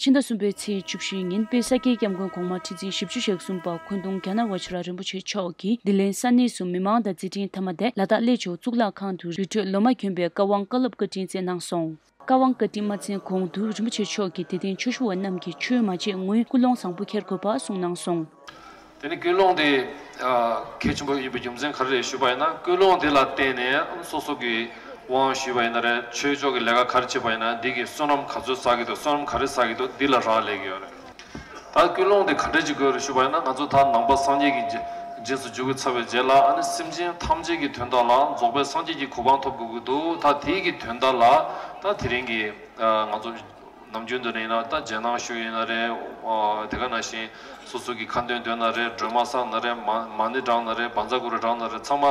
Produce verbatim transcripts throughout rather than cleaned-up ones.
ཕྱི་ཟླ་གསུམ་པའི་ཚེས་བཅུ་བཞི་ཉིན་དཔལ་ས་སྐྱའི་སྐྱབས་མགོན་གོང་མ་ཁྲི་འཛིན་བཞི་བཅུ་ཞེ་གསུམ་པ་འཁོན་གདོང་རྒྱ་ནག་ཝ་ཆི་ར་རིན་པོ་ཆེ་མཆོག་གིས་ལྡི་ལིའི་ས་གནས་སུ་མི་མང་དང་མཛད་འཕྲིན་མཐའ་མ་དེ་ལ་དྭགས་གླེ་མཆོག་གཙུག་ལག་ཁང་དུ་རི་ཁྲོད་ལོ་མ་གྱོན་པའི་བཀའ་དབང་བཀའ་སློབ་བཀའ་དྲིན་སྩལ་གནང་སོང་། བཀའ་དབང་བཀའ་དྲིན་མ་སྩལ་གོང་དུ་རིན་པོ་ཆེ་མཆོག་གིས་དད་ལྡན་ཆོས་ཞུ་བ་རྣམས་ཀྱིས་ཆོས་མ་བྱེད་སྔོན་ཀུན་སློང་བཟང་པོ་འཁྱེར་དགོས་པ་གསུངས་གནང་སོང་། དེ་ནི་ཀུན་སློང་དེ་ཨ་གལ་ཆེན་པོ་ཡིན་པའི་རྒྱུ་མཚན་ག་རེ་རེད་ཞུས་པ་ཡིན་ན། ཀུན་སློང་དེ་ལ་བརྟེན་ནས་སོ་སོ་གི་དབང་ཞུས་པ་ཡིན་ན་རེད། ཆོས་ཕྱོགས་ཀྱི་ལས་ཀ་ག་རེ་བྱེད་པ་ཡིན་ན་འདི་གི་བསོད་ནམས་ག་ཚོད་བསགས་ཀྱི་འདུག་བསོད་ནམས་ག་རེ་བསགས་ཀྱི་འདུག་འདི་ལ་རག་ལས་ཀྱི་ཡོད་རེད། ད་ཀུན་སློང་དེ་ག་འདྲ་ཅིག་དགོས་རེད་ཞུས་པ་ཡིན་ན། ང་ཚོ་ད་ནང་པ་སངས་རྒྱས་ཀྱི་རྗེས་རྗེས་སུ་འཇུག་གི་ཚར་བའི་རྗེས་ལ་ཨ་ནི་སེམས་ཅན་ཐམས་ཅད་ཀྱི་དོན་དག་ལ་རྫོགས་པའི་སངས་རྒྱས་ཀྱི་གོ་འཕང་ཐོབ་དགོས་ཀྱི་འདུག་ད་དེའི་གི་དོན་དག་ལ་ད་དེ་རིང་གི་ཨ་ང་ཚོ་ནམ་རྒྱུན་དུ་ཡིན་ན་ད་རྗེས་གནང་ཞུ་ཡིན་ན་རེད། ཨ་དེ་ག་ནང་བཞིན་སོ་སོ་གི་ཁ་འདོན་འདོན་ན་རེད། སྒྲོལ་མ་བསགས་ན་རེད། མ་མ་ཎི་བགྲང་ན་རེད། བཛྲ་གུ་རུ་བགྲང་ན་རེད། ཚང་མ་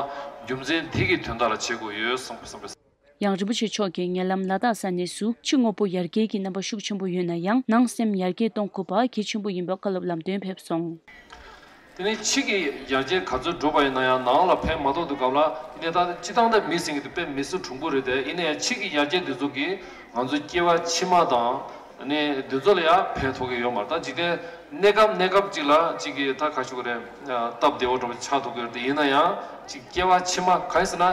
རྒྱུ་མཚན་དེ་གི་དོན་དག་ལ་བྱེད་དགོས་ཡོད་བསམ་བསམ་པ། ཡང་རིན་པོ་ཆེ་མཆོག་གིས་ཉེ་ལམ་ལ་དྭགས་ས་གནས་སུ་ཕྱི་དངོས་པོ་ཡར་རྒྱས་ཀྱི་རྣམ་པ་ཤུགས་ཆེན་པོ་ཡོད་ན་ཡང་ནང་སེམས་ཡར་རྒྱས་གཏོང་དགོས་པ་གལ་ཆེན་པོ་ཡིན་པ་བཀའ་སློབ་ལམ་སྟོན་ཕེབས་སོང་། དེ་ནས་ཕྱི་གི་ཡར་རྒྱས་ག་ཚོད་འགྲོ་བ་ཡིན་ན་ཡང་ནང་ལ་ཕན་མ་ཐོགས་དུས་སྐབས་ལ། དེ་ནས་ད་སྤྱི་བཏང་ད་མི་ཟེར་མཁན་དེ་དཔེ་མི་སུ་གྲུང་པོ་རེད་དེ། ཡིན་ན་ཡང་ཕྱི་གི་ཡར་རྒྱས་འདི་ཚོ་གིས་ང་ཚོ་སྐྱེ་བ་ཕྱི་མ་དང་ནས་འདི་ཚོ་ལ་ཡང་ཕན་ཐོགས་ཀྱི་ཡོད་མ་རེད། ད་འཇིག་རྟེན་གནས་སྐབས་གནས་སྐབས་ཅིག་ལ་ཅིག་གིས་ད་ག་ཞུ་གི་རེད། སྟབས་བདེ་བོ་འདྲ་པོ་ཆགས་ཐུབ་ཀྱི་རེད་དེ། ཡིན་ན་ཡང་ཅིག་སྐྱེ་བ་ཕྱི་མ་ག་རེ་ཟེར་ན།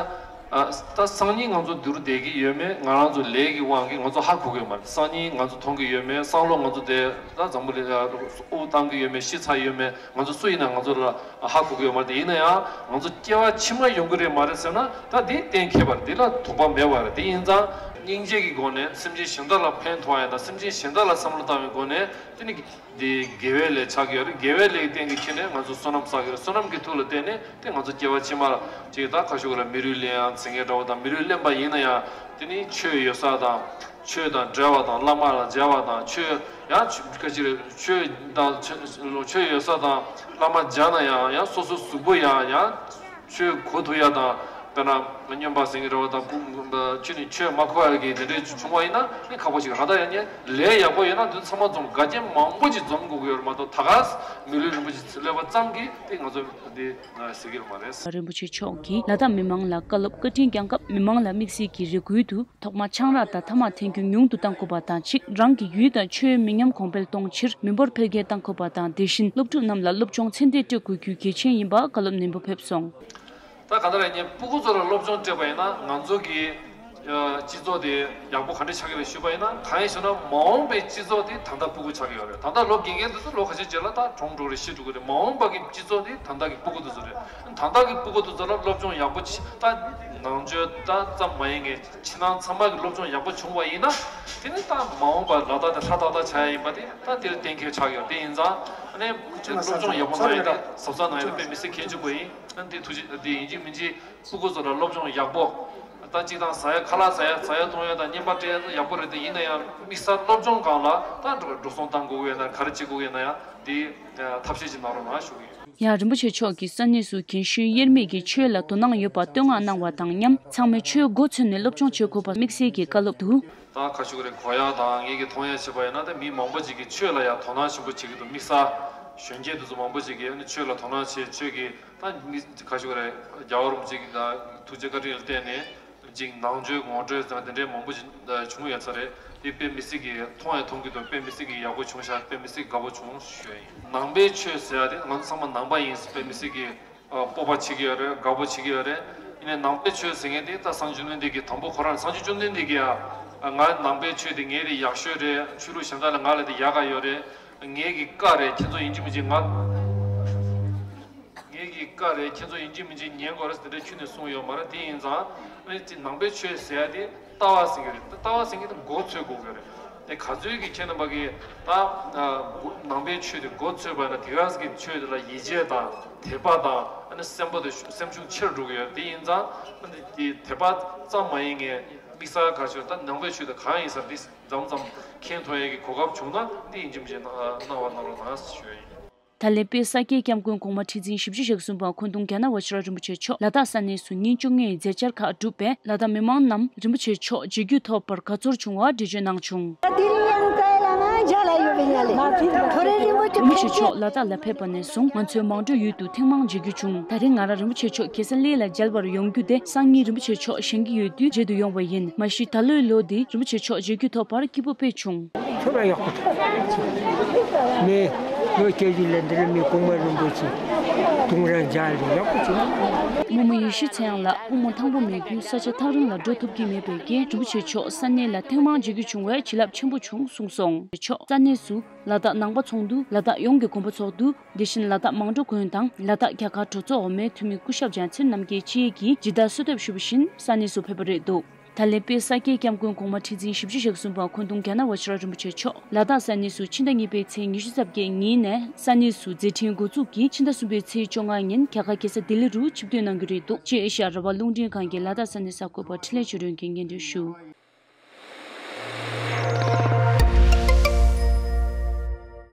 ཨ་ད་སང་ཉིན་ང་ཚོ་འདིར་བསྡད་ཀྱི་ཡོད་མེད་ང་རང་ཚོ་ལས་ཀྱི་དབང་གིས་ང་ཚོ་ཧ་གོ་གི་ཡོད་མ་རེད། སང་ཉིན་ང་ཚོ་མཐོང་གི་ཡོད་མེད། སང་ལོ་ང་ཚོ་དེ་ད་འཛམ་བུ་གླིང་དབུགས་བཏང་གི་ཡོད་མེད། ཤི་ཚར་ཡོད་མེད། ང་ཚོ་སུ་ཡིན་ན་ང་ཚོ་ལ་ཧ་གོ་གི་ཡོད་མ་རེད། ཡིན་ན་ཡང་ང་ཚོ་སྐྱེ་བ་ཕྱི་མ་ཡོང་གི་རེད་མ་རེད་ཟེར་ན། ད་དེ་གཏན་འཁེལ་བ་རེད། དེ་ལ་དོགས་པ་མེད་པ་རེད། དེ་ཡིན་ཙང་སྙིང་རྗེ་གི་སྒོ་ནས་སེམས་ཅན་གཞན་དག་ལ་ཕན་ཐོགས་ཡ་དང་སེམས་ཅན་གཞན་དག་ལ་བསམ་བློ་བཏང་བའི་སྒོ་ནས་དེ་ནི་འདི་དགེ་བའི་ལས་ཆགས་ཀྱི་ཡོད་རེད། དགེ་བའི་ལས་ཀྱི་སྟེང་གི་ཁྱེར་ནས་ང་ཚོ་བསོད་ནམས་བསགས་ཀྱི་ཡོད་རེད། བསོད་ནམས་ཀྱི་མཐུ་ལ་བརྟེན་ནས་དེ་ང་ཚོ་སྐྱེ་བ་ཕྱི་མ་ལ་ཅིག་ད་ཁ་ཤུགས་ལ་མི་ལུས་ལེན་ཡང་ཟེར་མཁན་འདྲ་བོ་དང་། མི་ལུས་ལེན་པ་ཡིན་ན་ཡང་དེ་ནི་ཆོས་ཡོད་ས་དང་ཆོས་དང་འབྲེལ་བ་དང་བླ་མ་ལ་མཇལ་བ་དང་ཆོས་ཡང་ཆོས་ཁ་ཅིག་རེད། ཆོས་དང་ཆོས་ཆོས་ཡོད་ས་དང་བླ་མ་མཇལ་ན་ཡང་ཡང་སོ་སོ་གཟུགས་པོ་ཡང་ཡང་ཆོས་གོ་ཐུབ་ཡ་དང་། དཔེར་ན་སྨྱོན་པ་ཟེར་མཁན་འདྲ་བོ་དང་། ཁྱོད་ནི་ཆོས་མ་གོ་ཡ་གི་དེ་འདྲའི་བྱུང་བ་ཡིན་ན་ནི་ཁག་པོ་ཞིག་རེད། ད་ཡང་ནི་ལས་ཡག་པོ་ཡོད་ན་དེ་ཚང་མ་འཛོམས། འགལ་རྐྱེན་མང་པོ་ཞིག་འཛོམས་དགོས་ཀྱི་ཡོད་རེད་མ་གཏོགས། ད་ག་མི་ལུས་རིན་པོ་ཆེ་སླེབས་པ་ཙམ་གྱིས་དེ་ང་ཚོ་འདི་ཟེར་གྱི་ཡོད་མ་རེད། རིན་པོ་ཆེ་མཆོག་གིས་ལ་དྭགས་མི་མང་ལ་བཀའ་སློབ་བཀའ་དྲིན་བསྐྱངས་སྐབས་མི་མང་ལ་དམིགས་བསལ་གྱི་རེ་སྐུལ་དུ། ཐོག་མར་ཆང་རག་དང་ཐ་མག་འཐེན་རྒྱུ་ཉུང་དུ་གཏང་དགོས་པ་དང་གཅིག་རང་གི་ཡུལ་དང་ཆོས་མི་ཉམས་གོང་འཕེལ་གཏོང་ཕྱིར་མི་འབོར་འཕེལ་རྒྱས་གཏང་དགོས་པ་དང་། དེ་བཞིན་སློབ་ཕྲུག་རྣམས་ལ་སློབ་སྦྱོང་ཚད་ལྡན་སྤྲོད་དགོས་རྒྱུ་གལ་ཆེན་ཡིན་པ་བཀའ་སློབ་ནན་པོ་ཕེབས་སོང་། ད་ག་ད་རེད་ཉེ་སྤུ་གུ་ཚོ་ལ་སློབ་སྦྱོང་སྤྲད་པ་ཡིན་ན་ང་ཚོ་གི་ཨ་སྤྱི་ཚོགས་དེ་ཡག་པོ་ག་འདྲ་ཆགས་ཀྱི་རེད་ཞུས་པ་ཡིན་ན། གང་ཡིན་ཞུ་ན་མ་འོངས་པའི་སྤྱི་ཚོགས་དེ་ད་ལྟ་སྤུ་གུ་ཆགས་ཀྱི་ཡོད་རེད། ད་ལྟ་ལོ་རྒན་རྒན་དེ་ཚོ་ལོ་ཁ་ཤས་རྗེས་ལ་ད་གྲོངས་འགྲོ་རེད། ཤི་འགྲོ་གི་རེད། མ་འོངས་པ་གི་སྤྱི་ཚོགས་དེ་ད་ལྟ་གི་སྤུ་གུ་དེ་ཚོ་རེད། ད་ལྟ་གི་སྤུ་གུ་དེ་ཚོ་ལ་སློབ་སྦྱོང་ཡག་པོ་བྱེད། ད་ནང་ཆོས་ད་ཙམ་མ་ཡིན་ངེས་ཕྱི་ནང་ཚང་མ་གི་སློབ་སྦྱོང་ཡག་པོ་བྱུང་བ་ཡིན་ན། དེ་ནི་ད་མ་འོངས་པ་ལ་ད་དེ་ལྷ་ཏག་ཏག་ཆགས་ཡ་ཡིན་པ་དེ་ད་དེ་ལ་གཏན་འཁེལ་ཆགས་ཡོད། དེ་ཡིན་ཙང་ཨ་ནི་སློབ་སྦྱོང་ཡག་པོ་གནང་ཡ་དེ་གཟབ་གཟབ་གནང་ཡ་དེ་དཔེ་མི་སྲིད་གལ་ཆེན་པོ་ཡིན། ཨ་ནི་དེ་ཐུགས་རྗེ་དེ་ཡིན་གཅིག་མིན་གཅིག་སྤུ་གུ་ཚོ་ལ་སློབ་སྦྱོང་ཡག་པོ། ད་གཅིག་དང་ཟ་ཡ་ཁ་ལག་ཟ་ཡ་ཟ་ཡ་གཏོང་ཡ་དང་བརྙན་པར་སྤྲད་ཡ་ཡག་པོ་རེད། དེ་ཡིན་ན་ཡང་དམིགས་བསལ་སློབ་སྦྱོང་སྒང་ལ་ད་འགྲོ་སོང་བཏང་དགོས་ཀྱི་ཡོད་ན་ག་རེ་བྱེད་དགོས་ཀྱི་ཡོད་ན་ཡང་དེ་ཐབས་ཤེས་ཅིག་གནང་རོགས་གནང་ཞུ་གི་ཡོད། ཡང་རིན་པོ་ཆེ་མཆོག་གིས་ས་གནས་སུ་རྒན་གཞོན་དབྱེར་མེད་ཀྱིས་ཆོས་ལ་དོ་སྣང་ཡོད་པ་བསྟོད་བསྔགས་གནང་བ་དང་མཉམ་ཚང་མས་ཆོས་མགོ་ཚོས་ནས་སློབ་སྦྱོང་བྱེད་དགོས་པ་དམིགས་བསལ་གྱི་བཀའ་སློབ་ཏུ། ད་ཁ་ཤུགས་རེ་གོ་ཡ་དང་ངེད་ཀྱིས་མཐོང་ཡ་བྱས་པ་ཡིན་ན་ད་མི་མང་པོ་ཅིག་གིས་ཆོས་ལ་ཡང་དོ་སྣང་ཆེན་པོ་བྱེད་ཀྱི་འདུག་དམིགས་བསལ་གཞོན་སྐྱེས་དེ་ཚོ་མང་པོ་ཅིག་གིས་ཆོས་ལ་དོ་སྣང་བྱེད། ཆོས་ཀྱི་ད་མི་ཁ་ཤུགས་རེ་རྒྱལ་བ་རིན་པོ་ཆེ་གི་ད་ཐུགས་རྗེ་བཀའ་དྲིན་ལ་བརྟེན་ནས་ཅིག་ནང་ཆོས་ངོ་སྤྲོད་ཟེར་བ་དེ་འདྲའི་མང་པོ་ཅིག་བྱུང་ཡོད་ས་རེད། དེ་དཔེ་མི་སྲིད་ཀྱི་མཐོང་ཡང་མཐོང་གི་འདུག་དཔེ་མི་སྲིད་ཀྱི་ཡག་པོ་བྱུང་ཤག་དཔེ་མི་སྲིད་དགའ་པོ་བྱུང་ཞུ་ཡ་ཡིན། ནང་པའི་ཆོས་ཟེར་ཡ་དེ་ང་ཚོ་ཚང་མ་ནང་པ་ཡིན་ཟེར་དཔེ་མི་སྲིད་ཀྱི་ཨ་སྤོབས་པ་བྱེད་ཀྱི་ཡོད་རེད། དགའ་པོ་བྱེད་ཀྱི་ཡོད་རེད། ཡིན་ནའི་ནང་པའི་ཆོས་ཟེར་མཁན་དེ་ད་སངས་རྒྱས་བཅོམ་ལྡན་འདས་ཀྱིས་དང་པོ་ཁོ་རང་སངས་རྒྱས་བཅོམ་ལྡན་འདས་ཀྱིས་ཨ་ང་ནང་པའི་ཆོས་དེ་ངའི་དེ་ཡག་ཤོས་རེད། ཆོས་ལུགས་གཞན་དག་ལས་ང་ལ་དེ་ཡག་ག་ཡོད་རེད། ངའི་གི་བཀའ་རེད། ཁྱེད་ཚོ་ཡིན་གཅིག་མིན་གཅིག་ང་ངའི་གི་བཀའ་རེད། ཁྱེད་ཚོ་ཡིན་གཅིག་མིན་གཅིག་ཉན་དགོས་རེད་ཟེར་དེ་འདྲ་ཁྱོན་ནས་གསུངས་ཡོད་མ་རེད། དེ་ཡིན་ཙང་ཨ་ནི་དེ་ནང་པའི་ཆོས་ཟེར་ཡ་དེ་ལྟ་བ་ཟེར་གྱི་རེད། ལྟ་བ་ཟེར་མཁན་དེ་མགོ་ཚོས་དགོས་ཀྱི་རེད། དེ་ག་ཚོད་ཀྱི་ཁྱེད་རྣམ་པ་གིས་ད་ཨ་ནང་པའི་ཆོས་དེ་མགོ་ཚོས་པ་ན་དེ་ག་ཟེར་གྱི་ཆོས་དེ་ལ་ཡིད་ཆེས་དང་དད་པ་དང་ཨ་ནི་སེམས་པ་དེ་སེམས་ཤུགས་ཆེར་འགྲོ་གི་ཡོད་རེད། དེ་ཡིན་ཙང་ཨ་ནི་དེ་དད་པ་ཙམ་མ་ཡིན་ངེས་དམིགས་བསལ་ག་ཆོས་ད་ནང་པའི་ཆོས་དེ་གང་ཡིན་ཟེར་འདི་མཚམས་མཚམས་མཁྱེན་ཐུབ་ཡས་ཀྱི་གོ་སྐབས་བྱུང་ན་འདི་ཡིན་གཅིག་མིན་གཅིག་གནང་བ་གནང་རོགས་གནང་ཞུ་ཡ་ཡིན། ད་ལན་དཔལ་ས་སྐྱའི་སྐྱབས་མགོན་གོང་མ་ཁྲི་འཛིན་བཞི་བཅུ་ཞེ་གསུམ་པ་འཁོན་གདོང་རྒྱ་ནག་ཝ་ཤི་ར་རིན་པོ་ཆེ་མཆོག་ལ་དྭགས་ས་གནས་སུ་ཉིན་བཅོ་ལྔའི་མཛད་འཆར་ཁག་བསྒྲུབས་པས་ལ་དྭགས་མི་མང་རྣམས་རིན་པོ་ཆེ་མཆོག་མཇལ་རྒྱུ་ཐོབ་པར་དགའ་ཚོར་བྱུང་བ་འགྲེལ་བརྗོད་གནང་བྱུང་། དེ་རིང་ཡང་བཀའ་ལ་མ་མཇལ་ལ་ཡོད་པའི་ཉ་ལེ། ཐོ་རེ་རིན་པོ་ རིན་པོ་ཆེ་མཆོག་ལ་དྭགས་ལ་ཕེབས་པ་ནས་བཟུང་ང་ཚོའི་མང་སྤྲོ་ཡུལ་དུ་ཐེངས་མང་མཇལ་རྒྱུ་བྱུང་། ད་རེས་ང་རང་རིན་པོ་ཆེ་མཆོག་གེ་སར་གླིང་ལ་མཇལ་བར་ཡོང་རྒྱུ་དེ་སང་ཉིན་རིན་པོ་ཆེ་མཆོག་བཞེངས་ཀྱི་ཡོད་དུས་མཇལ་དུ་ཡོང་བ་ཡིན། མ་གཞི་ད་ལོའི་ལོ་འདི་རིན་པོ་ཆེ་མཆོག་མཇལ་རྒྱུ་ཐོབ་པར་སྐྱིད་པོ་དཔེ་བྱུང་། ཁྱོད་ལ་ཡག་པོ་འདུག་མི་ལོ་བརྒྱད་ཅུ་ལས་འདིར་མི་གོང་མ་རིན་པོ་ཆེ་དུང་ར་འཇག་ལས་ཡག་པོ་བྱུང་། རྨོ་མོ་ཡེ་ཤེས་ཚེ་དབྱངས་ལགས་དབུ་མ་ཐང་པོ་མེད་རྒྱུ་ས་ཆ་ཐག་རིང་ལ་འགྲོ་ཐུབ་ཀྱི་མེད་པའི་རྐྱེན་རིན་པོ་ཆེ་མཆོག་ས་གནས་ལ་ཐེངས་མང་མཇལ་རྒྱུ་བྱུང་བས་བྱིན་རླབས་ཆེན་པོ་བྱུང་གསུངས་སོང་། མཆོག་ས་གནས་སུ་ལ་དྭགས་ནང་པ་ཚོགས་འདུ། ལ་དྭགས་ཡོངས་ཀྱི་དགོན་པ་ཚོགས་འདུ། དེ་བཞིན་ལ་དྭགས་མང་སྤྲོ་དགོན་དང་ལ་དྭགས་རྒྱ་གར་གྲོས་ཚོགས་འོག་མའི་འཐུས་མི་སྐུ་ཞབས་འཇམ་མཚན་རྣམ་རྒྱལ་བཅས་ཀྱིས་ཇི་ལྟར་གསོལ་འདེབས་ཞུས་པ་བཞིན་ས་གནས་སུ་ཕེབས་པ་རེད་འདུག་ད་ལན་དཔལ་ས་སྐྱའི་སྐྱབས་མགོན་གོང་མ་ཁྲི་འཛིན་ཞེ་བཅུ་ཞེ་གསུམ་པ་ཁོ་ཐུང་རྒྱ་ནག་ཝ་ཆི་ར་རིན་པོ་ཆེ་མཆོག་ལ་དྭགས་ས་གནས་སུ་ཕྱི་ཟླ་གཉིས་པའི་ཚེས་ཉི་ཤུ་རྩ་བརྒྱད་ཉིན་ནས་ས་གནས་སུ་མཛད་འཕྲིན་འགོ་འཛུགས་ཀྱིས་ཕྱི་ཟླ་གསུམ་པའི་ཚེས་བཅོ་ལྔ་ཉིན་རྒྱ་གར་རྒྱལ་ས་ལྡི་ལི་རུ་ཆིབས་བསྒྱུར་གནང་རྒྱུ་རེད་འདུག་ཅེས་ཨེ་ཤ་ཡ་རང་དབང་རླུང་འཕྲིན་ཁང་གི་ལ་དྭགས་ས་གནས་གསར་འགོད་པ་འཕྲིན་ལས་ཆོས་སྒྲོན་གྱིས་སྙན་སྒྲོན་ཞུ།